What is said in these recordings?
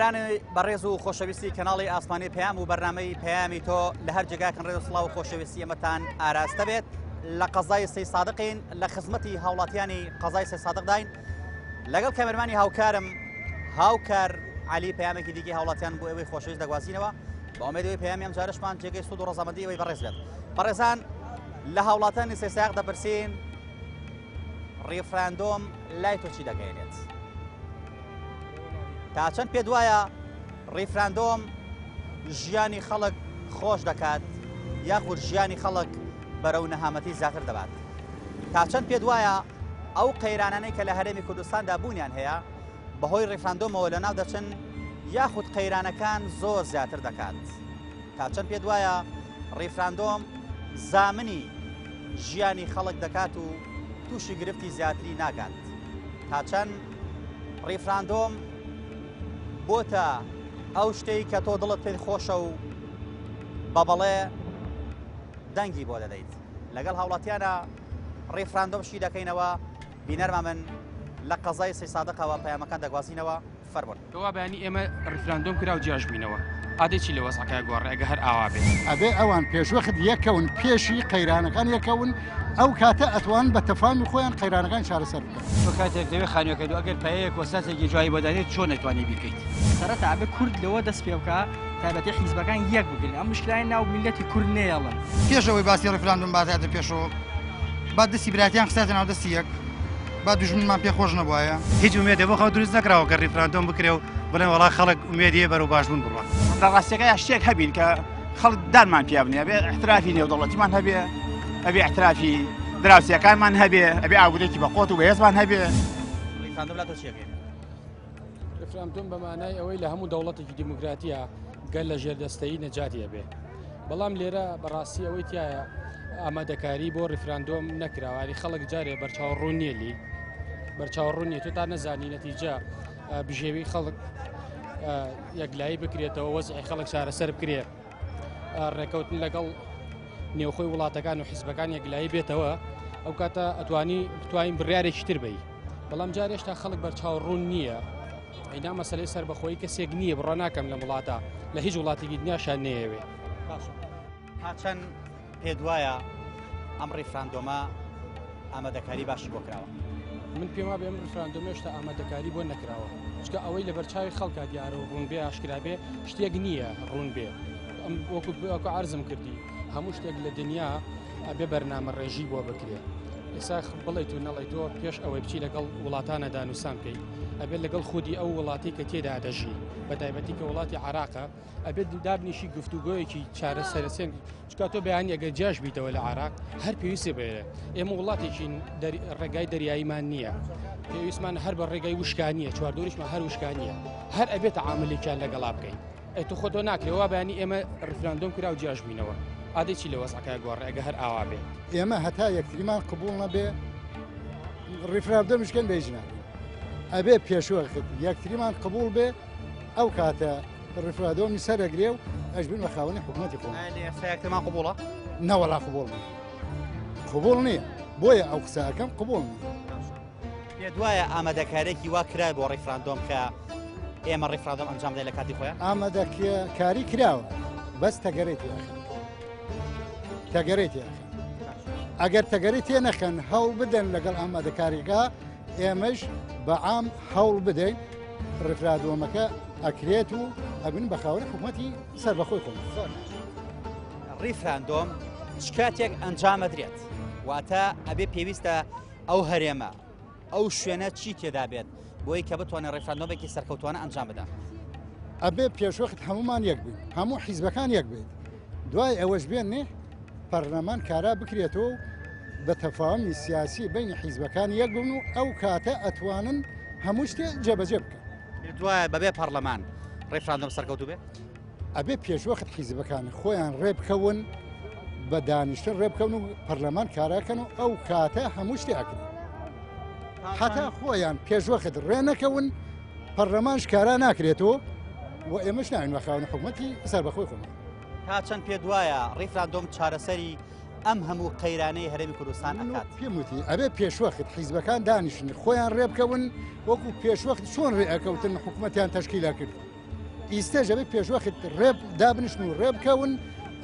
بینەرانی بەڕێز و خۆشەویستی کەناڵی ئاسمانی پەیام و بەرنامەی پەیامی تۆ لە هەر جێگاکەن ڕێز و سڵاو و خۆشەویستی ئێمەتان ئاراستە بێت لە قەزای سەی سادقین لە خزمەتی هاوڵاتیانی قەزای سەی سادقداین لەگەڵ کامێرمانی هاوکارم هاوکار علی پەیامێکی دیکەی هاوڵاتیان بۆ ئێوەی خۆشەویست دەگوازینەوە بە ئومێدەوەی پەیامی ئەم جارەشمان جێگەی سوود و ڕەزامەندی ئێوەی بەڕێز بێت بەڕێزان لە هاوڵاتانی سێساق دەپرسین ڕیفراندۆم لای تۆ چی دەگەێنێت تا چەند پێت وایە ڕیفراندۆم ژیانی خەڵک خۆش دەکات یاخود ژیانی خەڵک بەرەو نەهامەتی زیاتر دەبات تا چەند پێت وایە ئەو قەیرانانەی کە لە هەرێمی کوردستاندا بوونیان هەیە بەهۆی ڕیفراندۆمەوە لەناو دەچن یاخود قەیرانەکان زۆر زیاتر دەکات تا چەند پێت وایە ڕیفراندۆم زامنی ژیانی خەڵک دەکات و تووشی گرفتی زیاتری ناکات تا چەند ڕیفراندۆم بۆتە ئەو شتەی کە تۆ دڵت پێی خۆشە و بە بەڵێ دەنگی بۆ دەدەیت لەگەڵ هاوڵاتیانە ڕیفراندۆم شی دەکەینەوە بینەرما من لە قەزای سەیسادقەوە پەیامەکان دەگوازینەوە فەرموون. کەوا بەیانی ئێمە ڕیفراندۆم کرا و جیاش بووینەوە ئادەی چی لە وەزعەکە گۆڕێ ئەگە هەر ئاوا بێت؟ ئەبێ ئەوان پێشوەخت یەکەون پێشی قەیرانەکان یەکەون ئەو کاتە ئەتوان بە تەفامی خۆیان قەیرانەکان چارەسەر بکەن. تۆ کاتێک دەوێ خانووەکەت و ئەگەر پایەیەک وەساتێکی جوایی بۆ دانێت چۆن ئەتوانی بیکەیت؟ سەرەتا ئەبێ کورد لەوە دەست پێ بکا تایبەتی حیزبەکان یەک بگرن ئەم مشکلانەی ناو میللەتی کورد نەیەڵن. پێش ئەوەی باسی ڕیفراندۆم باتاتە پێشەوە با دەستی برایەتیان خستاتە ناو دەستی یەک. با دوژمنمان پێ خۆش نەبوایە. هیچ ئومێدێ بۆ خەڵک دروست نەکراوە کە ڕیفراندۆم بکرێ و بڵێن وەڵا خەڵک ئومێدی هەیە بەرەو باشبوون بڕوات. لە ڕاستیەکەیا شتێک هەبین کە خەڵک دانمان پیا بنێ، ئەبێ ئیعترافی نێودەوڵەتیمان هەبێ، ئەبێ ئیعترافی دراوسێکانمان هەبێ، ئەبێ ئابوورێکی بەقوەت و بەهێزمان هەبێ. ڕیفراندۆم لاتۆ چی ئەگەیەنێت؟ ڕیفراندۆم بە مانای ئەوەی لە هەموو دەوڵەتێکی دیموکراتیە گەل لە ژێردەستەیی نەجاتی ئەبێ. بەڵام لێرە بەڕاستی ئەوەی تایە ئامادەکاری بۆ ڕیفراندۆم نەکراوە خەڵک جارێ بەرچاو ڕوون نییە لی بەرچاو ڕوون نیە تۆ تا نەزانی نەتیجە بژێوی خەڵک یەکلایی بکرێتەوە وەزعی خەڵک چارەسەر بکرێ ڕێکەوتن لەگەڵ نێوخۆی وڵاتەکان و حیزبەکان یەکلایی بێتەوە ئەو کاتە ئەتوانی بتوانین بڕارێکی تر بی بەڵام جارێشتا خەڵک بەرچاو ڕوون نییە ئەینا مەسەلەی سەربەخۆیی کەسێک نییە بڕوا ناکەم لەم وڵاتە لە هیچ وڵاتێکی دنیاشا نەیەوێ. باشە تا چەند پێت وایە ئەم ڕیفراندۆمە ئامادەکاری باشی بۆ کراوە؟ من پێم وابێ ئەم ڕیفراندۆمە هێشتا ئامادەکاری بۆ نەکراوە چونکە ئەوەی لەبەرچاوی خەڵکا دیارە و ڕوون بێ ئاشکرا بێ شتێک نییە ڕوون بێ ئەم وەکو وەکو عەرزم کردی هەموو شتێک لە دنیا ئەبێ بەرنامە ڕێژی بۆ بکرێ ئێسا بڵێیت و نەڵێیت تۆ پێش ئەوەی بچی لەگەڵ وڵاتانە دانوسان بکەیت ئەبێت لەگەڵ خودی ئەو وڵاتی کە تێدا دەژی بە تایبەتی کە وڵاتی عراقە ئەبێت دابنیشی گفتوگۆیەکی چارەسەرسێن چکا تۆ بەیانی ئەگەر جیاش بیتەوە لە عراق هەر پێویستی بێرە ئێمە وڵاتێکی ڕێگای دەریاییمان نییە پێویستمان هەر بە ڕێگای وشکانیە چواردۆریشمان هەر وشکانیە هەر ئەبێت عاملێکیان لەگەڵا بکەین ئەی تو خۆ تۆ ناکرێ وا بەیانی ئێمە ڕیفراندۆم کرا و جیاش بووینەوە ئادەی چی لە وەزعەکە گۆڕێ ئەگە هەر ئاوا بێ. ئێمە هەتا یەکتریمان قبوڵ نەبێ ڕیفراندۆمیش کەن بە هیچ نابین ئەبێ پێشوەخت یەکتریمان قبوڵ بێ ئەو کاتە ڕیفرادۆمی سەرەگرێ و ئەشبین بە خاوەنی حکوومەتی خۆ ئێستا یەکترمان قبوڵە نەوەڵا قبوڵ نییە قبوڵ نییە بۆیە ئەو قسەکەم قبوڵ نییە پێت وایە ئامادەکاریەکی وا کرا بۆ ڕیفراندۆم کە ئێمە ڕیفراندۆم ئەنجام بدەین لە کاتی خۆیان؟ ئامادەکاری کراوە بەس تەگەرەی تێ ئەخەن تەگەرەی تێ ئەخەن ئەگەر تەگەری تێ نەخەن هەوڵ بدەن لەگەڵ ئامادەکاریەکە ئێمەش بە عام هەوڵ بدەین ڕیفرادۆمەکە ئەکرێت و ئەبن بە خاوەنی حکوومەتی سەربەخۆی خۆمان. ڕیفراندۆم چ کاتێک ئەنجامەدرێت؟ واتە ئەبێ پێویستە ئەو هەرێمە، ئەو شوێنە چی تێدا بێت بۆی کە بتوانێت ڕیفراندۆمێکی سەرکەوتوانە ئەنجام بدا؟ ئەبێ پێشوەخت هەمومان یەک بین، هەموو حیزبەکان یەک بێت، دوای ئەوەش بێنێ پەرلەمان کارا بکرێتەوە و بە تەفاهمی سیاسی بینی حیزبەکان یەک بن و ئەو کاتە ئەتوانن هەموو شتێ جێبەجێ بکەن. دوایە بەبێ پەرلەمان ڕیفراندۆم سەرکەوتوو بێ؟ ئەبێ پێشوەخت حیزبەکان خۆیان ڕێبکەون بە دانیشتن ڕێبکەون و پەرلەمان کاراکەن و ئەو کاتە هەموو شتێ ئەکرێت هەتا خۆیان پێشوەخت ڕێ نەکەون پەرلەمانش کارا ناکرێتەوە و ئێمەش ناوین بە خاوەنی حکوومەتی سەربەخۆی خۆمان. تا چەند پێت وایە ڕیفراندۆم چارەسەری ئەم هەموو قەیرانەی هەرێمی کوردستان ئەکات؟ پێم وتی ئەبێ پێشوەخت حیزبەکان دانیشن خۆیان ڕێبکەون وەکو پێشوەخت چۆن ڕێ ئەکەوتن حکوومەتیان تەشکیلە کرد. ئیستەش ئەبێ پێشوەخت ڕێ دابنیشن و ڕێ بکەون،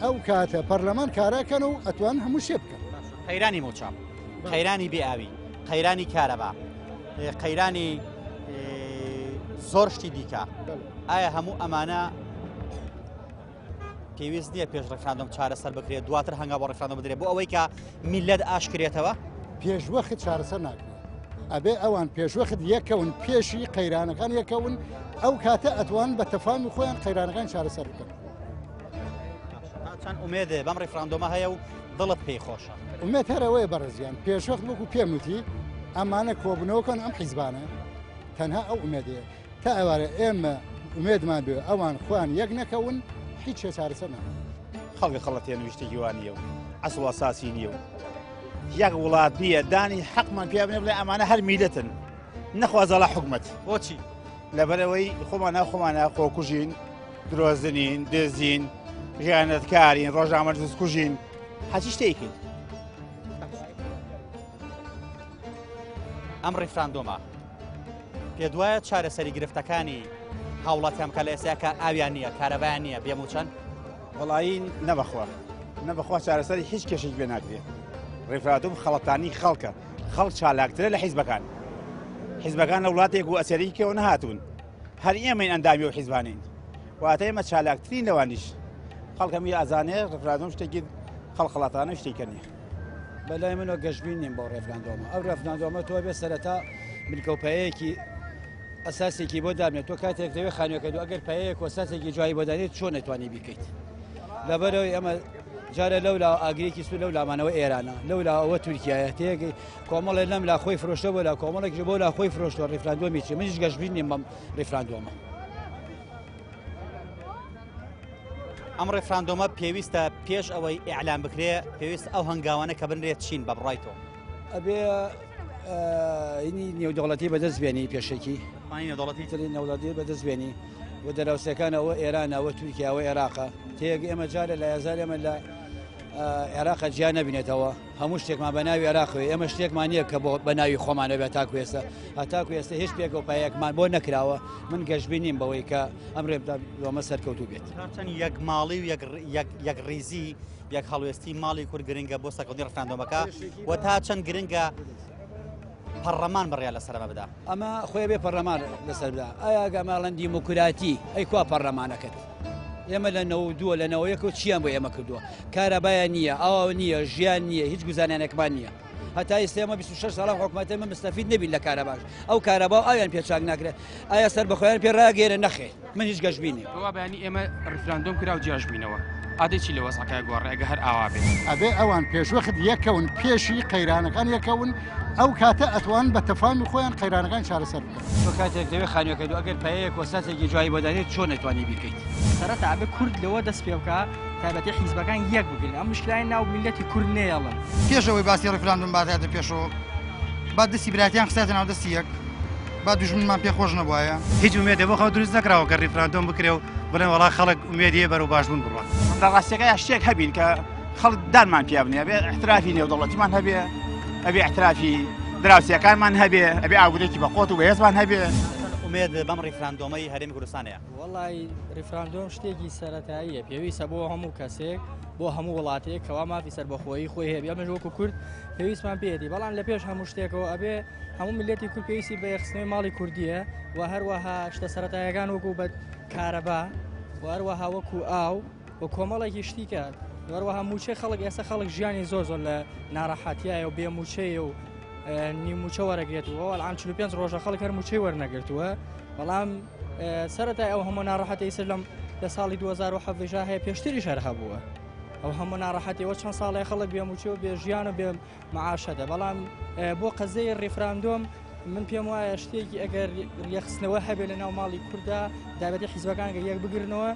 ئەو کاتە پەرلەمان کاراکەن و ئەتوان هەموو شتێ بکەن. قەیرانی مووچە، قەیرانی بێ ئاوی، قەیرانی کارەبا، قەیرانی زۆر شتی دیکە، ئایا هەموو ئەمانە پێویست نییە پێش ڕێفراندۆم چارەسەر بکرێت دواتر هەنگاو بۆ ڕێفراندۆم بدرێت بۆ ئەوەی کە میلەت ئاشکرێتەوە؟ پێشوەخت چارەسەر ناکرێت ئەبێ ئەوان پێشوەخت یەکەون پێشی قەیرانەکان یەکەون ئەو کاتە ئەتوان بە تەفامی خۆیان قەیرانەکان چارەسەر بکەن. چەند ئومێدێ بەم ڕیفراندۆمە هەیە و دڵت پێی خۆشە؟ ئومێد هەر ئەوەیە بەڕێزیان پێشوەخت وەکو پێم وتی ئەمانە کۆبوونەوەکەن ئەم حیزبانە تەنها ئەو ئومێدەیە تا ئێوارە ئێمە ئومێدمان بێ ئەوان خۆیان یەک نەکەون هیچ شێ چارەسەر ناکەن. خەڵک خەڵەتێن و شتێکی وا نییە و ئەسڵ و ئەساسی نییە و یەک وڵات نییە دانی حەقمان پێ بنێ بڵێ ئەمانە هەر میلەتن نەخوازەڵا حکومەت. بۆچی؟ لەبەرئەوەی خۆمان خۆمانە خۆکوژین درۆزنین دزین خیانەتکارین ڕۆژنامەنووس کوژین هەرچی شتێکین. ئەم ڕیفراندۆمە پێدوایە چارەسەری گرفتەکانی هاوڵاتیان بکە لە ئێستا کە ئاویان نییە کارەبایان نییە بێموچەن؟ وەڵایی نەبەخوا نەبەخوا چارەسەری هیچ کێشێک پێ ناکرێت ڕیفرادوم خەڵەتانی خەڵکە خەڵک چالاکترە لە حیزبەکان حیزبەکان لە وڵاتێک و ئەسەریکەوە نەهاتوون هەر ئێمەین ئەندامی و حیزبانین واتە ئێمە چالاکترین لەوانیش خەڵکەمی ئازانێ ڕفرادۆم شتێکی خەڵخڵاتانە شتێکە نییە. بەلای منەوە گەشبین نیم بەو ڕێفراندۆمە ئەو ڕێفراندۆمە تۆ بێ سەرەتا بنکەوپایەیەکی ئەساسێکی بۆ دابنێت تۆ کاتێک دەوێت خانووەکە دوو ئەگەر پایەیەک و ئەساسێکی جوایی بۆ دانێت چۆن نەتوانی بیکەیت لەبەرەوەی ئەمە جارە لەولا ئاگرێکی سوور لەو لامانەوە ئێرانە لەولا ئەوە تورکایە تێگەی کۆمەڵێ لەم لا خۆی فرۆشتە بۆ لا کۆمەڵێک بۆ لا خۆی فرۆشتوە ڕیفراندۆمی چی منیش گەشبین نیم بەم ڕیفراندۆمە. ئەم ڕێفراندۆمە پێویستە پێش ئەوەی ئیعلان بکرێ پێویست ئەو هەنگاوانە کە بنرێت چین بە بڕای تۆ؟ ئەبێ ئینی نێودەوڵەتی بەدەست بێنی پێشەکی نێودەوڵەتی تری نێودەوڵەتی بەدەست بێنی و دەراوسەکان ئەوە ئێران ئەوە تورکیا ئەوە عێراقە تێک ئێمە جارە لە یازار ئێمە لە عێراقە جیا نەبینێتەوە هەموو شتێکمان بە ناوی عێراقەوە ئێمە شتێکمان نییە کە بۆ بە ناوی خۆمانە بێت تاکو ئێستا هەتاکو ئێستا هیچ پێگە و پایەکمان بۆ نەکراوە من گەشبینیم بەوەی کە ئەم ڕێبدامە سەرکەوتوو بێت. چەند یەک ماڵی و یەک ڕیزی یەک هەڵوێستی ماڵی کورد گرنگە بۆ سەرکەوتنی ڕفراندۆمەکە و تا چەند گرنگە پەڕەمان بڕیار لەسەر ئەمە بدا. ئەمە خۆی بێ پەڕەمان لەسەر بدا ئایا گەماڵەن دیموکراتی ئەی کوا پەڕەمانەکەت ئێمە لە نەوە دووە لە نەوە یەکەوە چیان بۆ ئێمە کردووە کارەبایە نییە ئاو نییە ژیان نییە هیچ گوزانیانێکمان نییە هەتا ئێستا ئێمە 26 ساڵە حکومەتە ئێمە مستەفید نەبین لە کارەباش ئەو کارەبا و ئاویان پێ چاک ناکرێت ئایا سەر بەخۆیان پێ ڕاگەێرە نەخێ من هیچ گەشبینی وا بەیانی ئێمە ڕیفراندۆم کرا و جیاش بووینەوە ئادەی چی لە وەزعەکە گۆڕێ ئەگە هەر ئاوا بێت؟ ئەبێ ئەوان پێشوەخت یەکەون پێشی قەیرانەکان یەکەون ئەو کاتە ئەتوان بە تەفامی خۆیان قەیرانەکان چارەسەر بکەن. تۆ کاتێک دەوێ خانووەکە دوو ئەگەر پایەیەک و ئەساسێکی جوایی بۆ دانێت چۆن ئەتوانی بیکەیت؟ سەرەتا ئەبێ کورد لەوە دەست پێ بکا تایبەتی حیزبەکان یەک بگرن ئەم مشکلای ناو میللەتی کورد نەیەڵن. پێش ئەوەی باسی ڕیفراندۆم باتایەتە پێشەوە با دەستی برایەتیان خستایەتە ناو دەستی یەک با دوژمنمان پێ خۆش نەبوایە. هیچ ئومێدێ بۆ خەڵک دروست نەکراوە کە ڕیفراندۆم بکرێ و بڵێن وەڵا خەڵک ئومێدی هەیە بەرەو باشبوون بڕوات. لە ڕاستیەکەیا شتێک هەبین کە خەڵک دانمان پیا بنێ ئەبێ ئیعترافی نێودەوڵەتیمان هەبێ ئەبێ ئیعترافی دراوسێکانمان هەبێ ئەبێ ئابوورێکی بەقوەت و بەهێزمان هەبێ. ئومێد بەم ڕیفراندۆمەی هەرێمی کوردستان هەیە؟ وەڵای ڕیفراندۆم شتێکی سەرەتاییە پێویستە بۆ هەموو کەسێک بۆ هەموو وڵاتێک کەوا مافی سەربەخۆیی خۆی هەیە ئێمەش وەکو کورد پێویستمان پێیەتی بەڵام لە پێش هەموو شتێکەوە ئەبێ هەموو میللەتی کورد پێویستی بە یەکخستنەوەی ماڵی کوردیە و هەروەها شتە سەرەتایەکان وەکو بە کارەبا و هەروەها وەکو ئاو و کۆمەڵێکی شتیکە هەروەها موچەی خەڵک ئێستا خەڵک ژیانی زۆر زۆر لە ناڕەحەتیایە و بێ موچەیە و نیو موچە وەرەگرێت و ئەلان 45 ڕۆژە خەڵک هەر موچەی وەرنەگرتووە بەڵام سەرەتای ئەو هەموو ناڕەحەتی سەر لەم لە ساڵی 2017 هەیە پێشتریش هەر هەبووە ئەو هەموو ناڕەحەتیەوە چەند ساڵی خەڵک بێ موچە و بێ ژیان و بێ معاشەدە بەڵام بۆ قەزەی ڕیفراندۆم من پێم وایە شتێکی ئەگەر یەخستنەوە هەبێ لە ناو ماڵی کووردا دابەتی حیزبەکان گە یەک بگرنەوە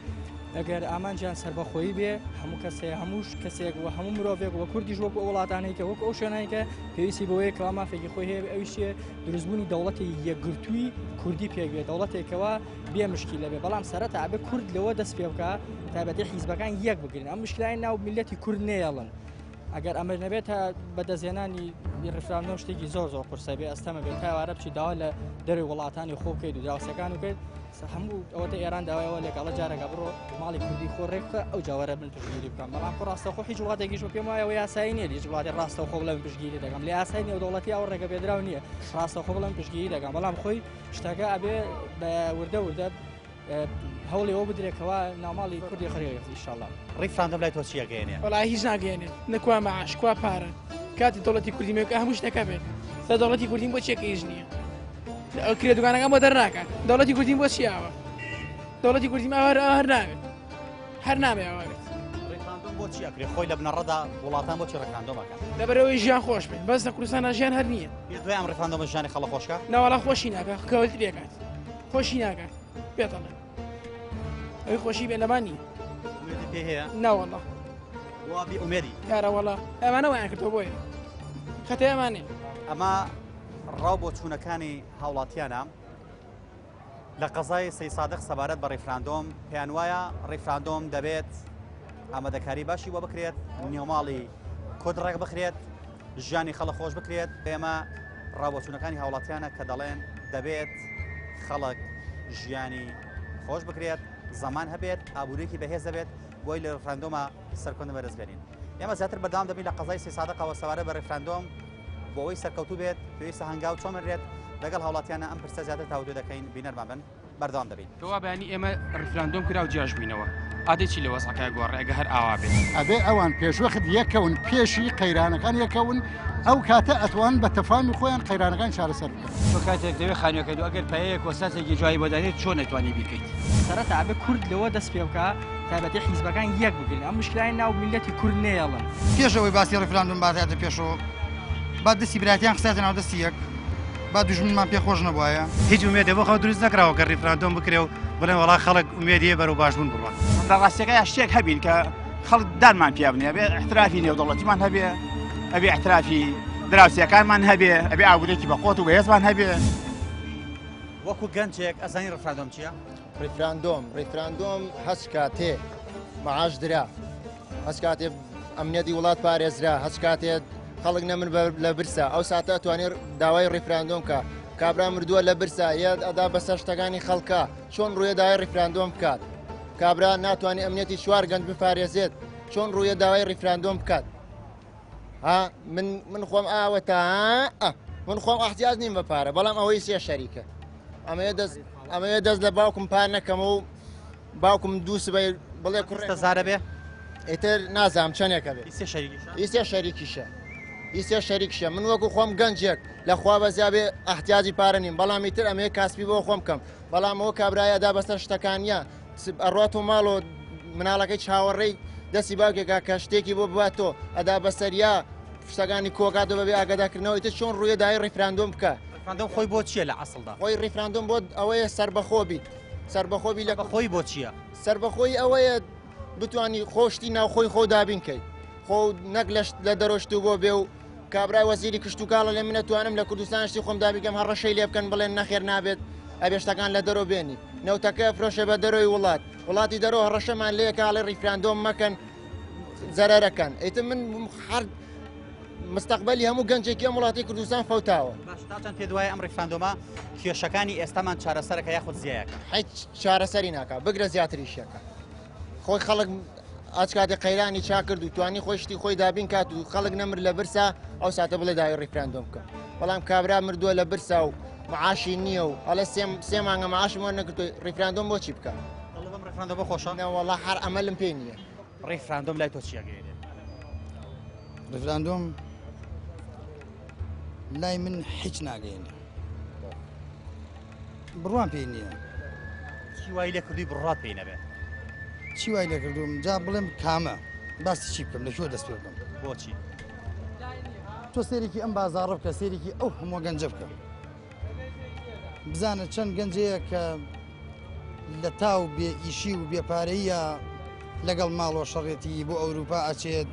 ئەگەر ئامانجیان سربەخۆیی بێ هەموو کەسێ هەمووش کەسێک و هەموو مرۆڤێک وە کوردیش وەکو وڵاتانەی کە وەکو ئەو شوێنانی کە پێویستی بۆیە کەوا مافێکی خۆی هەیە ئەویشێ دروستبوونی دەوڵەتی یەکگرتووی کوردی پێک بێ دەوڵەتێکەوە بێ مشکیلە بێ بەڵام سەرەتا ئەبێ کورد لەوە دەست پێ بکا تایبەتی حیزبەکان یەک بگرن ئەم مشکلای ناو میللەتی کورد نەیەڵن ئەگەر ئەمەش نەبێت تا بەدەستهێنانی ڕیفراندۆم شتێکی زۆر زۆر قورسە بێ ئەستەمە بێت تا وارە بچی داوا لە دەروی وڵاتانی خۆ بکەیت و دراوسەکان بکەیت هەموو ئەوەتە ئێران داوایەوە لەگەڵە جارەکە بڕۆ ماڵی کوردی خۆ ڕێک بکە ئەو جاوەرە من پشتگیری بکەم بەڵام خۆ ڕاستەخۆ هیچ وڵاتێکیش پێم وایە یاسایی نییە هیچ وڵاتی ڕاستەخۆ بڵێم پشتگیری دەکەم لە یاسای نێودەوڵەتی ئەو ڕێگە پێدراو نییە ڕاستەخۆ بڵێم پشتگیری دەکەم بەڵام خۆی شتەکە ئەبێ بە وردە وردە هەوڵی ئەوە بدرێت کەوا ناوماڵی کوردی خەرێت ئیشاڵڵا. ڕیفراندۆم لای تۆ چی ئەگەیەنێ؟ وەڵا هیچ ناگەیەنێت نەکوا مەعاش کوا پارە کاتی دەوڵەتی کوردی مێکە هەموو شتەکە بێت سە دەوڵەتی کوردیم بۆ چیەکە هیچ نییە ئەو کرێ دوکانەکان بۆ دەرناکات دەوڵەتی کوردیم بۆ چی ئاوە دەوڵەتی کوردیم ئاوە هەر ناوێت هەر نابێ ئاوا بێت. ڕیفراندۆم بۆ چی ئەکرێ؟ خۆی لە بنەڕەتدا وڵاتان بۆچی ڕیفراندۆم ئەکەن؟ لەبەرئەوەی ژیان خۆش بێت بەس لە کوردستانا ژیان هەر نییە. پێت وایە ئەم ڕیفراندۆمە ژیانی خەڵک خۆش کا؟ ناوەڵا خۆشی ناکا کەوتری ئەکات خۆشی ناکات پێت ئەڵێم ئەوی خۆشی بێ لەمان نییە. ئومێدت پێ هەیە؟ ناوەڵا. وا بێ ئومێدی؟ یارە وەڵا ئەمانە وایان کردووە بۆیە خەتای ئەمانەیە. ئەمە ڕاو بۆچوونەکانی هاوڵاتیانە. لە قەزای سەیسادق سەبارەت بە ڕیفراندۆم پێیانوایە ڕیفراندۆم دەبێت ئامادەکاری باشی بۆ بکرێت، نێوماڵی کورد ڕێک بخرێت، ژیانی خەڵک خۆش بکرێت. ئێمە ڕاوبۆچوونەکانی هاوڵاتیانە کە دەڵێن دەبێت خەڵک ژیانی خۆش بکرێت، زەمان هەبێت، ئابووریەکی بەهێز هەبێت بۆی لە ڕیفراندۆمە سەرکەوتن بەدەست بێنین. ئێمە زیاتر بەردەوام دەبین لە قەزای سەیسادقەوە سەبارەت بە ڕیفراندۆم. بۆ ئەوەی سەرکەوتوو بێت پێویستە هەنگاو چۆن بنرێت، لەگەڵ هاوڵاتیانە ئەم پرسە زیاتر تاوتوێ دەکەین، بینەرمان بن، بەردەوام دەبین. کە وا بەیانی ئێمە ڕیفراندۆم کرا و جیاش بووینەوە، ئادەی چی لە وەزعەکە گۆڕێ ئەگە هەر ئاوا بێت؟ ئەبێ ئەوان پێشوەخت یەکەون پێشی قەیرانەکان یەکەون ئەو کاتە ئەتوان بە تەفامی خۆیان قەیرانەکان چارەسەر بکەن. تۆ کاتێک دەوێ خانووەکەت و ئەگەر پایەیەک و ئەساسێکی جوانی بۆ دانێیت چۆن ئەتوانی بیکەیت؟ سەرەتا ئەبێ کورد لەوە دەست پێ بکا تایبەتی حیزبەکان یەک بگرن ئەم مشکلای ناو میلەتی کورد نێڵن. پێش ئەوەی باسی ڕیفراندۆم باتایەتە پێشەوە با دەستی برایەتیان خستایەتە ناو دەستی یەک با دوژمنمان پێ خۆش نەبوایە. هیچ ئومێدێ بۆ خەڵک دروست نەکراوە کە ڕیفراندۆم بکرێ و بڵێن وەڵا خەڵک ئومێدی هەیە بەرەو باشبوون بڕوات. لە ڕاستیەکەیا شتێک هەبین کە خەڵک دانمان پیا بنێ ئەبێ ئیعترافی نێودەوڵەتیمان هەبێ ئەبێ ئیعترافی دراوسێکانمان هەبێ ئەبێ ئابوورێکی بەقوەت و بەهێزمان هەبێ. وەکو گەنجێک ئەزانی ڕیفراندۆم چییە؟ ڕیفراندۆم ڕیفراندۆم هەچ کاتێ معاش درا هەچ کاتێ ئەمنیەتی وڵات پارێزرا هەچ کاتێ خەڵک نەمر لە برسا ئەو ساتە توانێت داوای ڕیفراندۆم کە کابرا مردووە لە برسا یاد ئەدا بەسەر شتەکانی خەڵکە چۆن ڕوویە داوای ڕیفراندۆم بکات کابرا ناتوانێت ئەمنیەتی چوار گەنج بپارێزێت چۆن ڕوویە داوای ڕیفراندۆم بکات ها من من خۆم ئاوەتا من خۆم احتیاج نیم بە پارە بەڵام ئەوەی سێ شەریکە ئەمەیە دەست ئەمەیە دەست لە باوکم پار نەکەم و باوکم دوو سبەی بڵێ کوڕ زارە بێ ئیتر نازانم چەندێکە بێ ئیسێ شەریکیشە ئیسێ شەریکشە من وەکو خۆم گەنجێک لە خوا بەزیابێ احتیاجی پارە نیم بەڵام ئیتر ئەمەیە کاسپی بۆ خۆم کەم بەڵام ئەوە کابرایە دا بەسەر شتەکانە ئەڕات و ماڵ و مناڵەکەی چاوەڕێی دەستی باوکێکا کە شتێکی بۆ بباتۆ ئەدا بەسەریا شتەکانی کۆکاتەوە بەبێ ئاگاداکردنەوەی تر چۆن ڕوویە دای ڕیفراندۆم بکە ڕیفراندۆم خۆی بۆ چییە لە ئەسڵدا؟ خۆی ڕیفراندۆم بۆ ئەوەیە سەربەخۆ بیت سەربەخۆ بی لە خۆی بۆ چییە؟ سەربەخۆی ئەوەیە بتانی خۆشتی ناوخۆی خۆ دابین کەیت خۆ نەک لەش لە دەرۆشت و بۆ بێ و کابرای وەزیری کشتتوکاڵە لێ منە توانم لە کوردستان شتی خۆم دابیکەم هەڕەشەی لێ بکەن بڵێن نەخێر نابێت ئەبێ شتەکان لە دەرۆ بێنی نەوتەکە فرۆشێ بە دەرۆی وڵات وڵاتی دەرۆ هەڕەشەمان لێکاڵێ ڕیفراندۆم مەکەن زەرەرەکەن ئیتر من هەر مستەقبەلی هەموو گەنجێکی ئەم وڵاتی کوردستان فەوتاوە. باش تا چەند پێت وایە ئەم ڕیفراندۆمە کێشەکانی ئێستامان چارەسەرەکە یاخود زیایەکە؟ هیچ چارەسەری ناکا بگرە زیاتریشەکە خۆی خەڵک ئاچ کاتێ قەیرانی چا کرد و توانی خۆی شتی خۆی دابین کات و خەڵک نەمر لە برسا ئەو ساتە بڵێ داوای ڕیفراندۆم بکە بەڵام کابرا مردووە لە برسا و معاشی نییە و ئەڵێ سێ مانگە معاشم وەرنەگرتووە ڕیفراندۆم بۆچی بکە؟ دڵت بەم ڕیفراندۆمە خۆشە؟ نەوەڵا هەر ئەمەلم پێ نییە. ڕیفراندۆم لای تۆ چی ئەگەیەنێت؟ ڕیفراندۆم لای من هیچ ناگەیەنێ بڕوام پێی نییە. چی وای لێ کردووی بڕوات پێی نەبێ؟ چی وای لێ کردووم جا بڵێم کامە باسی چی بکەم لە کوێ دەست پێ بکەم بۆچی؟ تۆ سێرێکی ئەم بازاڕە بکە سێرێکی ئەو هەموو گەنجە بکە بزانە چەند گەنجەیە کە لە تاو بێ ئیشی و بێ پارەیە لەگەڵ ماڵەوە شەڕێتی بۆ ئەوروپا ئەچێت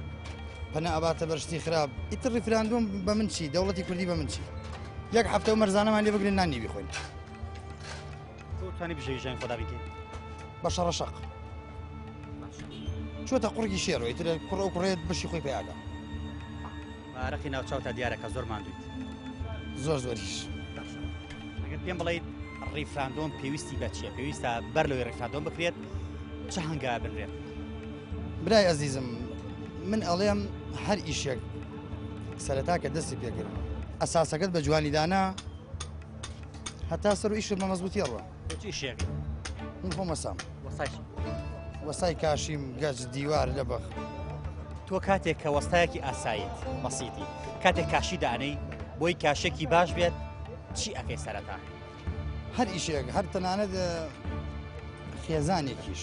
پەنا ئەباتە بەر شتی خراپ ئیتر ڕیفراندۆم بە من چی دەوڵەتی کوردی بە من چی یەک هەفتە و مەرزانەمان لێ بگرن نانی بیخۆین تۆ توانی بژێوی ژیانی خۆدا بیکەی بە شەڕەشەق چۆتە قوڕگی شێرەوە ئیتر کوڕ ئەو کوڕێت بەشی خۆی پیاگە. ئارەقی ناوچاوتا دیارە کە زۆر ماندوویت. زۆر زۆریش. باشە ئەگەر پێم بڵێیت ڕیفراندۆم پێویستی بە چییە؟ پێویستە بەر لەوەی ڕیفراندۆم بکرێت چ هەنگاوە بنرێت؟ برای ئەزیزم من ئەڵێم هەر ئیشێک سەرەتا کە دەستی پێکرد ئەساسەکەت بە جوانی دانا هەتا سەر و ئیشت بە مەزبووتی ڕوە. تۆ چ ئیشێک؟ من خۆم وەسام. وەسای چی؟ وەسای کاشیم گەچ دیوار لەبەخ. تۆ کاتێک کە وەستایەکی ئاساییت بەسیتی کاتێک کاشی دانەی بۆی کاشێکی باش بێت چی ئەکەی سەرەتا؟ هەر ئیشێک هەر تەنانەت خێزانێکیش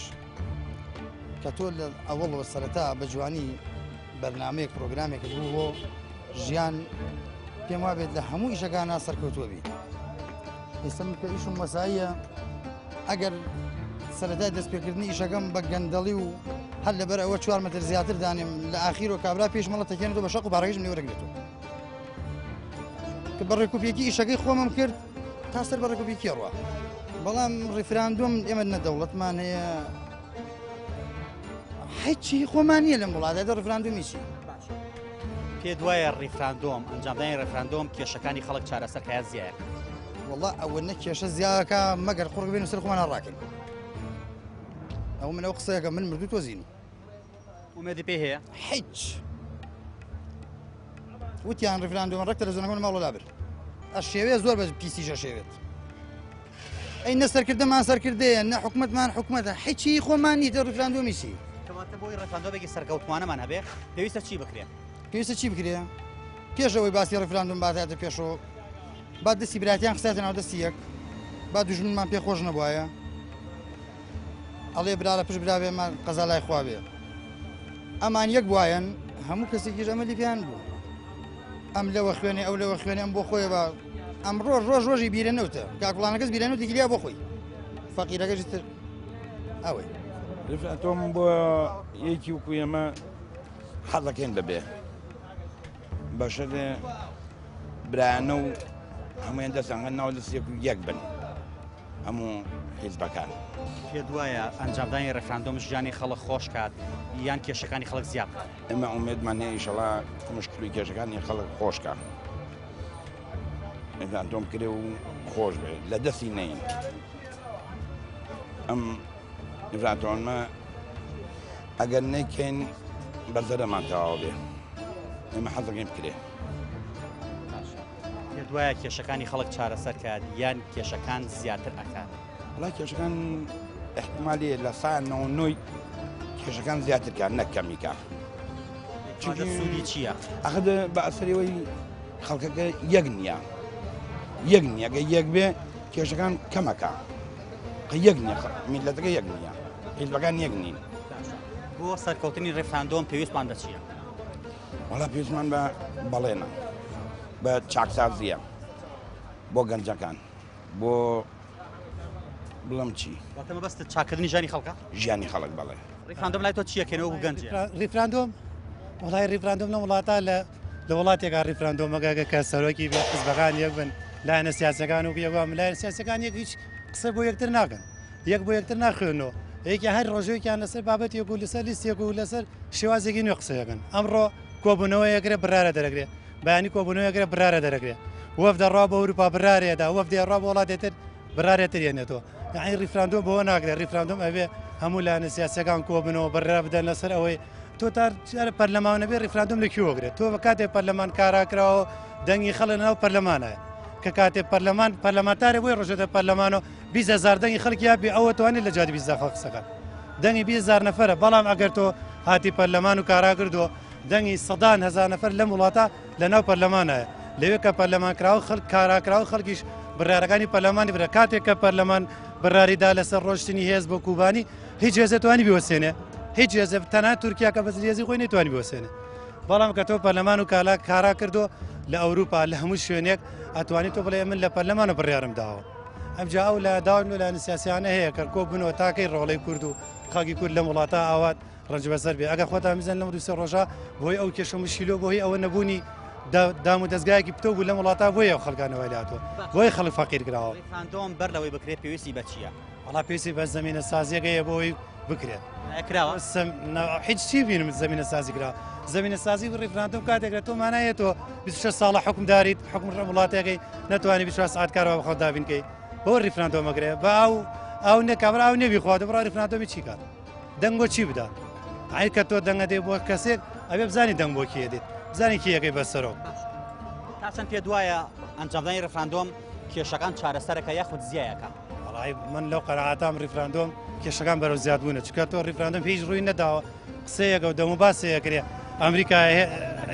کە تۆ لە ئەوەڵەوە سەرەتا بە جوانی بەرنمەیەک پرۆگرامێکت بوو بۆ ژیان پێم وابێت لە هەموو ئیشەکانە سەرکەوتووە بی ئێستا من کە ئیشم وەساییە ئەگەر سەرەتای دەستپێکردنی ئیشەکەم بە گەندەڵی و هەر لەبەر ئەوە چوار مەتر زیاتر دانێم لە ئاخیرۆ کابرا پێش مەڵە تەکێنێتەوە بە شەق و بارەکەشم لێ وەرەگرێتەوە کە بە ڕێکوپێکی ئیشەکەی خۆمم کرد تا سەر بە ڕێکوپێکی ڕوە بەڵام ڕیفراندۆم ئێمە نە دەوڵەتمان هەیە هیچی خۆمان نییە لەم وڵاتە دە ڕیفراندۆمی چی پێت وایە ڕیفراندۆم ئەنجامدانی ڕیفراندۆم کێشەکانی خەڵک چارەسەر کە یا زیایە؟ وەڵا ئەوە نە کێشە زیاکە مەگەر قوڕگ بێن و سەر خۆمان ڕاکەین ئەو من ئەو قسەیەکە من مردوو تۆ زین ئومێدی پێ هەیە؟ هیچ وتیان ڕیفراندۆم ڕێک تەلەڤیزیۆنەکەم لە ماڵەوە لابرد ئەشێوێ زۆر بە پیسیش ئەشێوێت ئەی نە سەرکردەمان سەرکردەیە نە حکومەتمان حکومەتە هیچی خۆمان نیتە ڕیفراندۆمی چی؟ کەواتە بۆی ڕیفراندۆمێکی سەرکەوتوانەمان هەبێ پێویستە چی بکرێ؟ پێویستە چی بکرێ؟ پێش ئەوەی باسی ڕیفراندۆم باتاتە پێشەوە با دەستی برایەتیان خستایەتە ناو دەستی یەک با دوژمنمان پێ خۆش نەبوایە ئەڵێ برا لە پشت برا بێ ما قەزا لای خوا بێ ئەمان یەک بواەن هەموو کەسێکیش ئەمەلی پێیان بوو ئەم لەوە خوێنێ ئەو لەوە خوێنێ ئەم بۆ خۆی بە ئەم ڕۆژ ڕۆژ ڕۆژی بیرە نەوتە کاکوڵانەکەس بیرە نەوتی گریا بۆ خۆی فەقیرەکەش تر ئەوەی ریفراندۆم بۆ یەکی وکو ئێمە حەزەکەین ببێ بەشەرێ برایانە و هەموویان دەستیان ناو دەستێک و یەک بن هەموو حیزبەکان. پێت وایە ئەنجامدانی ڕێفراندۆم ژیانی خەڵک خۆش کات یان کێشەکانی خەڵک زیاد بکات؟ ئێمە ئومێدمان هەیە ئیشەڵا مشکل و کێشەکانی خەڵک خۆش کات. ڕێفراندۆم کرێ و خۆش بێ لە دەستی نەین. ئەم ڕێفراندۆمە ئەگەر نەیکەین بە زەرەمان تەواو بێ. ئێمە حەز دەکەین بکرێ. پێت وایە کێشەکانی خەڵک چارەسەر کات یان کێشەکان زیاتر ئەکات؟ وەڵا کێشەکان احتمالی لە سا نەوەنۆی کێشەکان زیاتر کات نەک کەمی کات. چونکە سوودی چییە؟ ئەخر بە ئەسەرەوەی خەڵکەکە یەک نییە یەک نییە گە یەک بێ کێشەکان کەمەکە یەک نییە میلەتەکە یەک نییە حیزبەکان یەک نین. بۆ سەرکەوتنی ڕیفراندۆم پێویستمان بە چییە؟ وەڵا پێویستمان بە بەڵێنە بە چاکسازیە بۆ گەنجەکان بۆ بڵم چی واتە مەبەستت چاکردنی ژیانی خەڵکە ژیانی خەڵک بەڵێ ڕیفراندۆم لای تۆ چییە کەنەوە بۆ گەنجێ ڕیفراندۆم وڵی ڕیفراندۆم لە وڵاتە لە لە وڵاتێکا ڕیفراندۆمەکە کە سەرۆکی بێ حزبەکان یەک بن لایەنە سیاسەکان و یەکوا لایەن سیاسەکان یەک هیچ قسە بۆ یەکتر ناکەن یەک بۆ یەکتر ناخوێنەوە یەکی هەر ڕۆژێکیان لەسەر بابەتێک و لەسەر لیستێک و لەسەر شێوازێکی نوێ قسە دەکەن ئەمڕۆ کۆبوونەوە یەکرێ بڕارە دەرەگرێ بەیانی کۆبوونەوە یەکرێ بڕارە دەرەگرێ وەف دەڕوا بۆ ئەوروپا بڕارێدا وەف دێڕوا بۆ وڵاتێ تر بڕارێ تر یەنێتەوە یعنی ڕیفراندۆم بەوە ناکرێت ڕیفراندۆم ئەبێ هەموو لایەنە سیاسیەکان کۆبنەوە بڕیار بدەن لەسەر ئەوەی تۆ تا پەرلەمان نەبێ ڕیفراندۆم لە کوێوە گرێت تۆ بە کاتێ پەرلەمان کارا کراوە دەنگی خەڵک لەناو پەرلەمانە کە کاتێ پەرلەمان پەرلەمانتارێ بۆی ڕژێتە پەرلەمانەوە 20 هەزار دەنگی خەڵکی هەبێ ئەوە توانێت لە جیاتی 20 هەزار خەڵک قسەکات دەنگی 20 هەزار نەفەرە بەڵام ئەگەر تۆ هاتی پەرلەمان و کارا کردووە دەنگی سەدان هەزار نەفەر لەم وڵاتە لەناو پەرلەمانایە لەوێ کە پەرلەمان کراوە خەڵک کاراکراوە خەڵکیش بڕیارەکانی پەرلەمانی برا کاتێک کە پەرلەمان بڕیاریدا لەسەر ڕۆشتنی هێز بۆ کوبانی هیچ هێزێ توانی بیوەسێنێ هیچ هێزێ تەنها تورکیا کە بەس هێزی خۆی نەیتوانی بیوەسێنێ بەڵام کە تۆ پەرلەمان و کالا کارا کردو لە ئەوروپا لە هەموو شوێنێک ئەتوانی تۆ بڵێ من لە پەرلەمانە بڕیارم داوە ئەمجا ئەو لە داوای لایەنە سیاسیانە هەیە کە کۆ بنەوە تاکەی ڕۆڵەی کورد و خاکی کورد لەم وڵاتە ئاوات ڕەنج بەسەر بێ ئەگەر خۆتان بزن لەم دوو سێ ڕۆژە بۆی ئەو کێشە مشکیلۆ بۆی ئەوە نەبوونی دام و دەستگایەکی پتەو بوو لەم وڵاتە بۆیە ئەو خەڵکانە وای لێهاتووە بۆیە خەڵک فەقیر کراوە. ڕیفراندۆم بەر لەوەی بکرێت پێویستی بە چییە؟ وەڵا پێویستی بە زەمینە سازیەک هەیە بۆ ئەوەی بکرێت. کراوە؟ هیچ چی بینم زمینە سازی کرا زمینە سازی و ڕیفراندۆم کاتێک لە تۆ مانایە تۆ 26 ساڵە حکومداریت حکم وڵاتێکی نەتوانی 24 ساعت کارەوە بەخۆت دابینکەی بۆ ڕیفراندۆم ئەگرێ بە ئاو ئاو نە کابرا ئاو نەبی خوا دەبڕا ڕیفراندۆمی چی کات دەنگ بۆ چی بدات ئای کە تۆ دەنگە دێ بۆ کەسێک ئەبێ بزانی دەنگ بۆ کێ دێت بزانی کێیەکەی بەسەرۆک تا چەند پێ دوایە ئەنجامدانی ڕیفراندۆم کێشەکان چارەسەرەکە یاخود زیایەکە وەڵی من لەو قەرعاتام ڕیفراندۆم کێشەکان بەرەو زیادبوونە چکە تۆ ڕیفراندۆم هیچ ڕووی نەداوە قسەیەکە و دەم و باسەیەکرێ ئەمریکا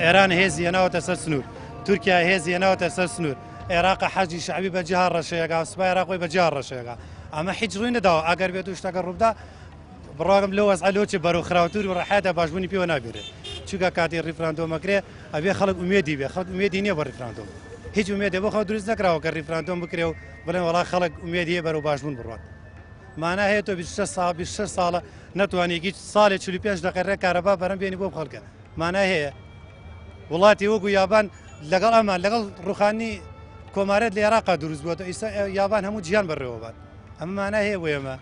ئێران هێزی هێناوەتە سەر سنوور تورکیا هێزی هێناوەتە سەر سنوور عێراق حەجی شعبی بە جیها ڕەشەیەکە سوپای عێراق خۆی بە جیها ڕەشەیەکە ئەمە هیچ ڕووی نەداوە ئەگەر بێت و شتەکە ڕووبدا بڕواگەم لەو وەزعە لۆ چ بەرەو خراوتر و ڕەحەتە باشبوونی پێوە نابێت چونکە کاتی ڕیفراندۆم ئەکرێ ئەبێ خەڵک ئومێدی بێ خەڵک ئومێدی نییە بە ڕیفراندۆم هیچ ئومێدێ بۆ خەڵک دروست نەکراوە کە ڕیفراندۆم بکرێ و بڵێن وەڵا خەڵک ئومێدی هەیە بەرەو باشبوون بڕوات مانا هەیە تۆ 26 ساڵ 26 ساڵە نەتوانی هیچ ساڵێ 45 دقیقە ڕێک کارەبا بەرەم بێنی بۆ خەڵکە مانای هەیە وڵاتی وەکو یابان لەگەڵ ئەمان لەگەڵ ڕوخانی کۆمارەت لە عێراقا دروست بووە ئیستا یابان هەموو جیهان بەڕێوەبات ئەمە مانای هەیە بۆ ئێمە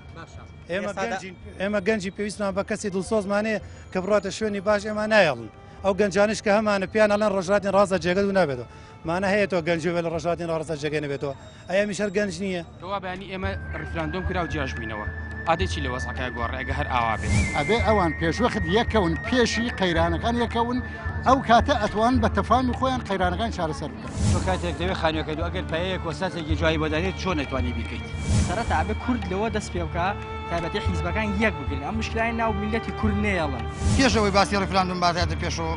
ئێمە گەنجین ئێمە گەنجی پێویستمان بە کەسی دڵسۆزمانەیە کە بڕاتە شوێنی باش ئێمە نایەڵن ئەو گەنجانش کە هەمانە پیان ئەڵێن ڕۆژهەڵاتی ڕاستە جێگەت و نابێتەوە مانە هەیە تۆ گەنجی بێ لە ڕۆژهەڵاتی ڕاستە جێگەی نەبێتەوە ئەی ئەمیش هەر گەنج نییە؟ کەوا بەیانی ئێمە ڕیفراندۆم کرا و جیاش بووینەوە ئادەی چی لە وەزعەکە گۆڕێ ئەگە هەر ئاوا بێت؟ ئەبێ ئەوان پێشوەخت یەکەون پێشی قەیرانەکان یەکەون ئەو کاتە ئەتوان بە تەفامی خۆیان قەیرانەکان چارەسەر بکەن. تۆ کاتێک دەوێ خانووەکەت و ئەگەر پایەیەک و ساتێکی جوایی بۆ دانێت چۆن ئەتوانی بیکەیت؟ سەرەتا ئەبێ کورد لەوە دەست پێ بکا تایبەتی حیزبەکان یەک بگرن ئەم مشکلای ناو میللەتی کورد نەیەڵن. پێش ئەوەی باسی ڕیفراندۆم باتایەتە پێشەوە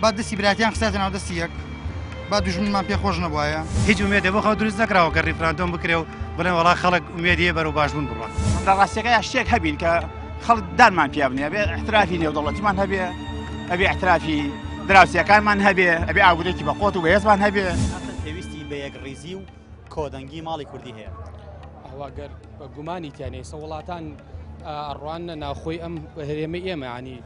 با دەستی برایەتیان خستایەتە ناو دەستی یەک. با دوژمنمان پێ خۆش نەبوایە. هیچ ئومێدێ بۆ خەڵک دروست نەکراوە کە ڕیفراندۆم بکرێ و بڵێن وەڵا خەڵک ئومێدی هەیە بەرەو باشبوون بڕوات. لە ڕاستیەکەیا شتێک هەبین کە خەڵک دانمان پیا بنێ ئەبێ ئیعترافی نێودەوڵەتیمان هەبێ ئەبێ ئیعترافی دراوسێکانمان هەبێ ئەبێ ئابوورێکی بەقوەت و بەهێزمان هەبێ. پێویستی بە یەکڕیزی و کۆدەنگی ماڵی کوردی هەیە. ئەوە گەر بە گومانی تیا نییە ئێستا وڵاتان ئەڕواننە ناوخۆی ئەم هەرێمەی ئێمە ینی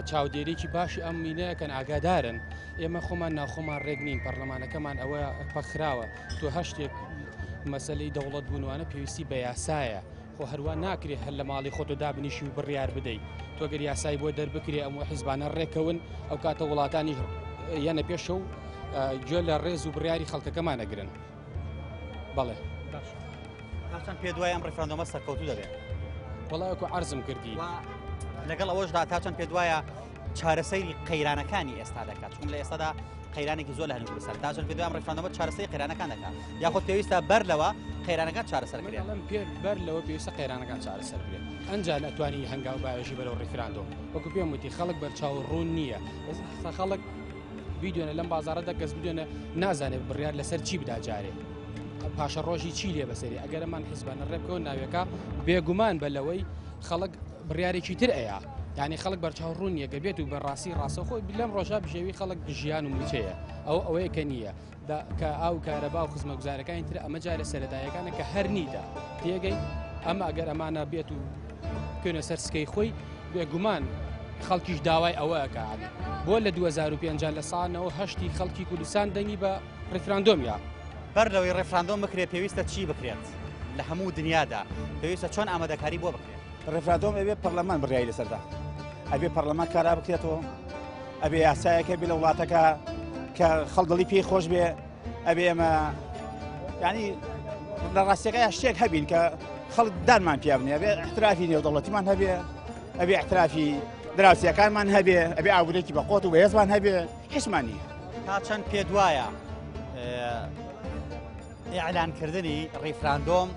چاودێریی باشی ئەم مینەکەن ئاگادارن ئێمە خۆمان ناخۆمان ڕێک نین پەرلەمانەکەمان ئەوە پەخراوە تۆ هەر شتێک مەسلەی دەوڵەت بوونوانە پێویستی بە یاسایە خۆ هەروە ناکرێ هەر لە ماڵی خۆتۆ دابنیشی و بڕیار بدەیت تۆ گەر یاسای بۆ دەربکرێ ئەم و حیزبانە ڕێکەون ئەو کاتە وڵاتانی یەنە پێشە و گوێ لە ڕێز و بڕیاری خەڵکەکەمان ئەگرن بەڵێ چەند پێ دوای ئەم ڕیفراندۆمە سەرکەوتوو دەبێت وەڵایەکو عەرزم کردی لەگەڵ ئەوەشدا تا چەند پێ دوایە چارەسەری قەیرانەکانی ئێستا دەکات چون لە ئێستادا قەیرانێکی زۆر لە هەرێمی کوردستان تا چەند پێ دوای ئەم ڕیفراندۆمە چارەسەری قەیرانەکان دەکات یاخود پێویستە بەر لەوە قەیرانەکان چارەسەر کرێن پێ بەر لەوە پێویستە قەیرانەکان چارەسەر بکرێن ئەنجا ئەتوانی هەنگاو باوێژی بەرەو ڕیفراندۆم وەکو پێم وتی خەڵک بەرچاو ڕوون نییە خەڵک بیدوێنە لەم بازاڕەدا کەس بدوێنە نازانێت بڕیار لەسەر چی بدا جارێ پاشە ڕۆژی چی لێ بەسەری ئەگەر ئەمان حیزبانە ڕێبکەون ناوێکە بێگومان بە لەوەی خەڵک بڕیارێکی تر ئەیە یعنی خەڵک بەرچاو ڕوون نییە گەر بێت و بەڕاستی ڕاستەخۆی لەم ڕۆژە بژێوی خەڵک ژیان و موچەیە ئەو ئەوەیە کە نییە کە ئاو کارەبا و خزمەتگوزارەکانی تر ئەمە جارە سەرەتایەکانە کە هەر نیتە تێگەی ئەمە ئەگەر ئەمانە بێت و بکەونە سەر سکەی خۆی بێگومان خەڵکیش داوای ئەوە ئەکات بۆ لە 2005 لە سا 98 خەڵکی کوردستان دەنگی بە ڕیفراندۆم یا. بەر لەوەی ڕیفراندۆم بکرێت پێویستە چی بکرێت؟ لە هەموو دنیادا پێویستە چۆن ئامادەکاری بۆ بکرێت؟ ڕیفراندۆم ئەبێ پەرلەمان بڕیاری لەسەردا ئەبێ پەرلەمان کارا بکرێتەوە ئەبێ یاسایەک هەبێ لە وڵاتەکە کە خەڵک دڵی پێی خۆش بێ ئەبێ ئێمە ینی لە ڕاستیەکە شتێک هەبین کە خەڵک دانمان پیا بنێ ئەبێ احترافی نێودەوڵەتیمان هەبێ ئەبێ احترافی دراوسیەکانمان هەبێ ئەبێ ئابوورێکی بە قۆت و بەهێزمان هەبێ هیچمان نییە. تا چەند پێت وایە ئیعلانکردنی ڕیفراندۆم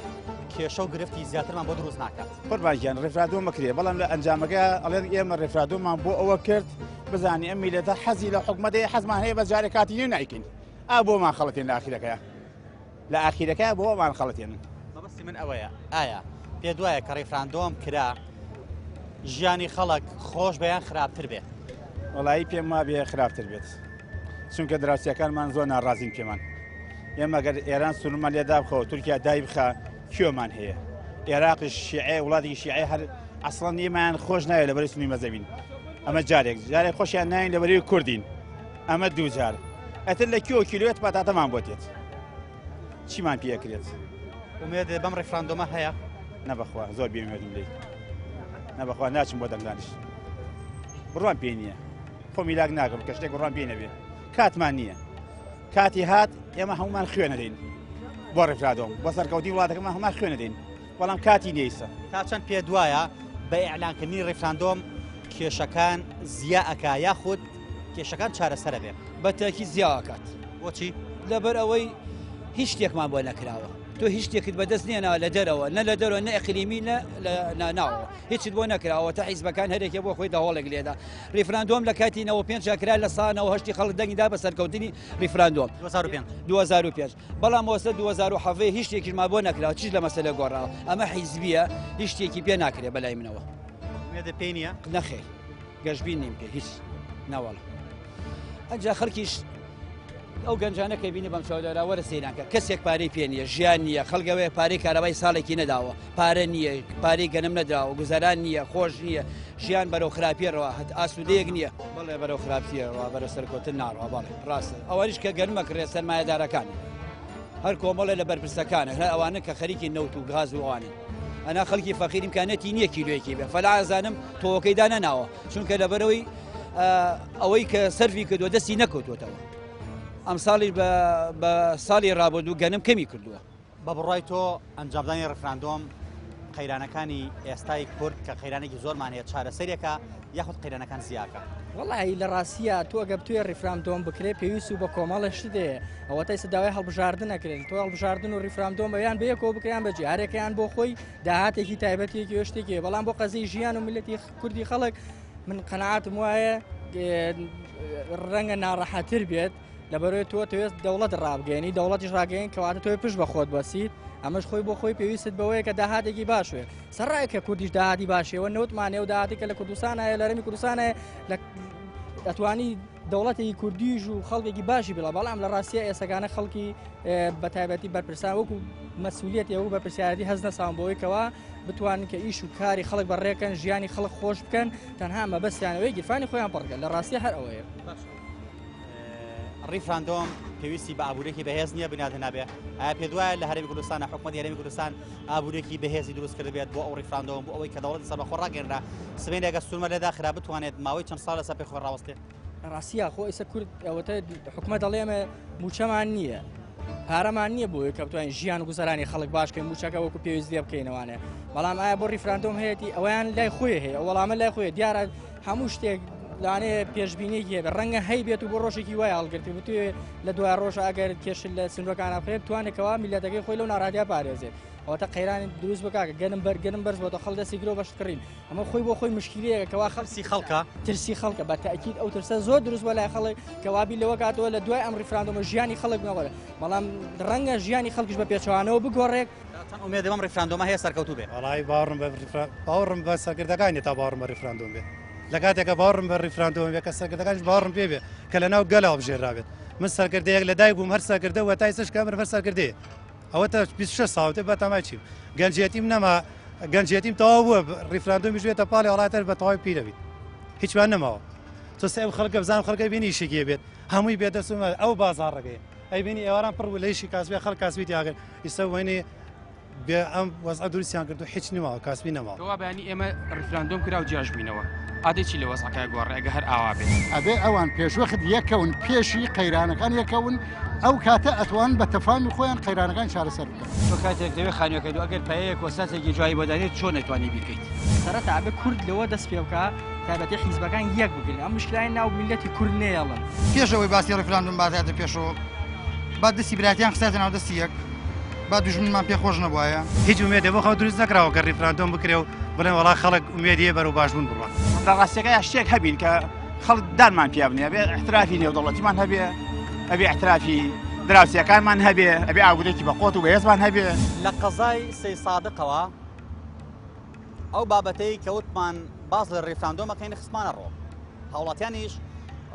کێشە و گرفتی زیاترمان بۆ دروست ناکات؟ قوربان گیان ڕیفرادۆم مەکرێ بەڵام لە ئەنجامەکە ئەڵێن ئێمە ڕیفرادۆمان بۆ ئەوە کرد بزانانی ئەم میلەتە حەزی لە حکومەتەیە حەزمان هەیە بە جارێک کاتی نیە نایکەین ئا بۆمان خەڵەتێن لە ئاخیرەکەیە لە ئاخیرەکە بۆمان خەڵەتێنن. مەبەستی من ئەوەیە ئایا پێت وایە کە ڕیفراندۆم کرا ژیانی خەڵک خۆش بە یان خراپتر بێ؟ وەڵایی پێم وابێ خراپتر بێت چونکە دراوسێکانمان زۆر ناڕازین پێمان ئێمە گەر ئێران سنوورمان لێ دابخەوە تورکیا دای بخە کوێمان هەیە عێراقیش شیعەیە وڵاتێکی شیعەیە هەر ئەسڵەن ئێمەیان خۆش ناوێت لەبەری سنووری مەزەبین ئەمە جارێک جارێک خۆشیان ناوین لەبەری کوردین ئەمە دووجار ئەتر لە کوێ کیلۆیەت پاتاتەمان بۆ تێت چیمان پێکرێت ئومێد بەم ڕیفراندۆمە هەیە نەبەخوا زۆر بێمێدم لێی. نەبەخوا ناچم بۆ دەنگدانیش بڕوان پێ نییە خۆ میلاک ناکەم کە شتێک بڕوان پێ نەبێ کاتمان نییە کاتی هات ئێمە هەمومان خوێنەدەین بۆ ڕێفرادۆم بۆ سەرکەوتی وڵاتەکەمان هەمان خوێنەدەین بەڵام کاتی نییسە تا چەند پێ دوایە بە ئیعلانکردنی ڕیفراندۆم کێشەکان زیا ئەکا یاخود کێشەکان چارەسەرە بێ؟ بە تاکی زیا ئەکات. بۆچی؟ لەبەر ئەوەی هیچ شتێکمان بۆ نەکراوە. تۆ هیچ شتێکت بەدەست نێناوە لە دەرەوە نە لە دەرەوە نە ئەقلیمی نە لە ناوەوە هیچت بۆ نەکراوە تا حیزبەکان هەرێکێ بۆ خۆی دەهۆڵێک لێدا ریفراندۆم لە کاتی 95 کرا لە سا 98 خەڵک دەنگی دا بە سەرکەوتنی ریفراندۆم 2005 2005 بەڵام وەستە 2017 هیچ شتێکیشمان بۆ نەکراوە چیش لە مەسەلە گۆڕاوە ئەمە حیزبیە هیچ شتێکی پێ ناکرێ بەلای منەوە ئومێدت پێی نییە؟ نەخێر گەشبین نیم پێ هیچ ناوەڵا ئەجا خەڵکیش ئەو گەنجانە کە بینی بەم چاودارا وەرە سەیرانکە کەسێک پارەی پێ نییە ژیان نییە خەڵگەوەیە پارەی کارەبای ساڵێکی نەداوە پارە نییە پارەی گەنم نەدراوە گوزەران نییە خۆش نییە ژیان بەرەو خراپیە ڕەوا هەت ئاسوودەیەک نییە بەڵێ بەرەو خراپیە ڕوا بەرە سەرکەوتن ناڕوا بەڵێ ڕاستە ئەوانیش کە گەنمە کڕێ سەرمایەدارەکان هەر کۆمەڵێ لە بەرپرسەکانە هەر ئەوانە کە خەریکی نەوت و گاز و ئەوانن ئەنا خەڵکی فەقیر ئیمکانەتی نییە کیلۆیەکی بێ فەلا ئەزانم تۆوەکەی دانەناوە چونکە لەبەرەوەی ئەوەی کە سەرفی کردووە دەستی نەکەوتووەتەوە ئەم ساڵی بە ساڵی ڕابردوو گەنم کەمی کردووە. بە بڕوای تۆ ئەنجامدانی ڕیفراندۆم قەیرانەکانی ئێستای کورد کە قەیرانێکی زۆرمان هەیە چارەسەرێکە یاخود قەیرانەکان زیاکە؟ وەڵی لە ڕاستیە تۆ ئەگە بتوێ ڕیفراندۆم بکرێ پێویست و بە کۆمەڵە شت هەیە ئەوە تا ئێستا داوای هەڵبژاردن ئەکرێن تۆ هەڵبژاردن و ڕیفراندۆم یان بەیەکەوە بکریان بەجێ هەرێکیان بۆ خۆی داهاتێکی تایبەتێکی و شتێکی بەڵام بۆ قەزیی ژیان و میلەتی کوردی خەڵک من قەنەعاتم وایە ڕەنگە ناڕەحەتر بێت لەبەرەوەی تۆ تەوێت دەوڵەت ڕابگەێنی دەوڵەتیش ڕاگەین کەواتە تۆی پشت بە خۆت بەسیت ئەمەش خۆی بۆ خۆی پێویستت بەوەیە کە داهاتێکی باشێ سەرڕای کە کوردیش داهاتی باشەوە نەوتمانەیە و داهاتی کە لە کوردستانە لە رەمی کوردستانە لە ئەتوانی دەوڵەتی کوردیش و خەڵکێکی باشی بڵا بەڵام لە ڕاستیە ئێسەکانە خەڵکی بە تایبەتی بەرپرسان وەکو مەسوولێت ئەو بەرپرسیارەتی هەز نەسان بۆی کەوا بتوانن کە ئیش و کاری خەڵک بەڕێکەن ژیانی خەڵک خۆش بکەن تەنها مەبەستیانەوەی گیرفانی خۆیان پڕکەن لە ڕاستیە هەر ئەوەیە. ڕیفراندۆم پێویستی بە ئابوورێکی بەهێز نییە بنیاد نابێ ئایا پێ دوایە لە هەرێمی کوردستان حکوومەتی هەرێمی کوردستان ئابوورێکی بەهێزی دروست کردبێت بۆ ئەو ڕیفراندۆم بۆ ئەوەی کە دەوڵەتی سەربەخۆ ڕاگەنرا سبەینێ ئەگەر سوورمە لێدا خرا بتوانێت ماوەی چەند ساڵ لەسەر پێی خۆی ڕاوەستێ؟ ڕاستیە خۆ ئێستا کورد ئەوەتە حکومەت دەڵێ ئێمە مووچەمان نییە پارەمان نییە بۆیە کە بتوانین ژیان و گوزەرانی خەڵک باش بکەین مووچەکە وەکو پێویست لێ بکەینەوانێ بەڵام ئایا بۆ ڕیفراندۆم هەیەتی ئەویان لای خۆی هەیە ئەو وەڵامە لای خۆی دیارە هەموو شتێک لەوانەیە پێشبینێکی هەبێت ڕەنگە هەی بێت و بۆ ڕۆژێکی وای هەڵگرتی بتوێ لە دوای ڕۆژ ئەگەر کێش لە سنوورەکان بخرێت توانێکەوە میلەتەکەی خۆی لەو ناڕادیا پارێزێت ئەوەتە قەیرانی دروست بکە گەنم بەر گەنم بەرز بۆتە خەڵ دەستی گرۆ بەشت کڕین ئەمە خۆی بۆ خۆی مشکلەیە کەوا خەڵسی خەڵکە ترسی خەڵکە بە تاکیید ئەو ترسە زۆر دروست بە لای خەڵک کەوابی لەوە کاتەوە لە دوای ئەم ڕیفراندۆمە ژیانی خەڵک نەوەرە بەڵام ڕەنگە ژیانی خەڵکیش بە پێچەوانەوە بگۆڕێت چەند ئومێدە بەم ڕیفراندۆمە هەیە سەرکەوتوو بێ؟ وەڵایی باوەڕم بە باوەڕم بە سەرکردەکان نیە تا باوەڕم بە ڕیفراندۆم بێ لە کاتێکە باوەڕم بە ڕیفراندۆم بێ کە سەرکردەکانیش باوەڕم پێ بێ کە لە ناو گەل هەڵبژێرابێت من سەرکردەیەک لە دایک بووم هەر سەرکردە و تا ئێستاش کە ئەمرم هەر سەرکردەیە ئەوە تا 26 ساڵ تێ بە تەمای چیم گەنجێتیم نەما گەنجێتیم تەواو بووە ڕیفراندۆمیش بێتە پاڵی وڵاتەر بە تەواوی پیرە بیت هیچمان نەماوە تۆ سێ ئەم خەڵکە بزانم خەڵکە بینی ئیشێکی بێت هەمووی بێدەست و ئەو بازاڕەکەی ئەیبینی ئێواران پڕ بوو لە ئیشی کاسبی خەڵک کاسبی تیاگەر ئیستا وێنێ بێ ئەم وەزعە دروستیان کرد و هیچ نەماوە کاسبی نەماوە. کەوا بەیانی ئێمە ڕیفراندۆم کرا و جیاش بووینەوە ئادەی چی لە وەزعەکە گۆڕێ ئەگە هەر ئاوا بێت؟ ئەبێ ئەوان پێشوەخت یەکەون پێشی قەیرانەکان یەکەون ئەو کاتە ئەتوان بە تەفامی خۆیان قەیرانەکان چارەسەر بکەن. تۆ کاتێک دەوێ خانووەکەت و ئەگەر پایەیەک و ساتێکی جوانی بۆ دانێت چۆن ئەتوانی بیکەیت؟ سەرەتا ئەبێ کورد لەوە دەست پێ بکا تایبەتی حیزبەکان یەک بگرن ئەم مشکلای ناو میلەتی کورد نەیەڵن. پێش ئەوەی باسی ڕیفراندۆم باتاتە پێشەوە با دەستی برایەتیان خستایەتە ناو دەستی یەک با دوژمنمان پێ خۆش نەبوایە. هیچ ئومێدێ بۆ خەڵک دروست نەکراوە کە ڕیفراندۆم بکرێ و بڵێن وەڵا خەڵک ئومێدی هەیە بەرەو باشبوون بڕوات. لە ڕاستیەکەیا شتێک هەبین کە خەڵک دانمان پیا بنێ ئەبێ ئیعترافی نێودەوڵەتیمان هەبێ ئەبێ ئیعترافی دراوسێکانمان هەبێ ئەبێ ئابوورێکی بەقوەت و بەهێزمان هەبێ. لە قەزای سەیسادقەوە ئەو بابەتەی کە وتمان باس لە ڕیفراندۆم ئەکەین خستمانە ڕۆ. هاوڵاتیانیش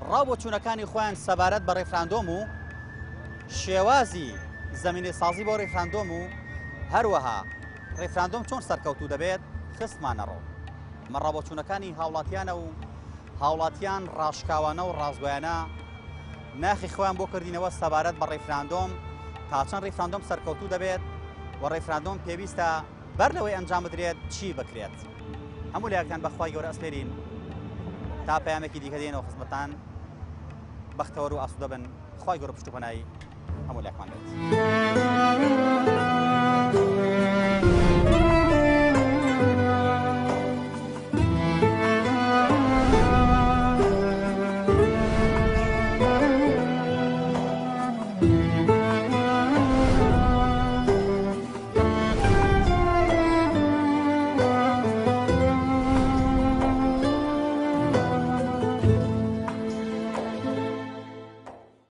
ڕاو بۆچوونەکانی خۆیان سەبارەت بە ڕیفراندۆم و شێوازی زەمینەی سازی بۆ ڕیفراندۆم و هەروەها ڕیفراندۆم چۆن سەرکەوتوو دەبێت خستمانە ڕۆ. ئەمە ڕاوبۆچوونەکانی هاوڵاتیانە و هاوڵاتیان ڕاشکاوانە و ڕاستگۆیانە ناخی خۆیان بۆ کردینەوە سەبارەت بە ڕیفراندۆم تا چەند ڕیفراندۆم سەرکەوتوو دەبێت و ڕیفراندۆم پێویستە بەر لەوەی ئەنجام بدرێت چی بکرێت. هەموو لایەکتان بەخوای گەورە ئەسپێرین تا پەیامێکی دیکە دێنەوە خزمەتان بەختەوەر و ئاسوودە بن خوای گەورە پشت و پەنای هەموو لایەکمان بێت.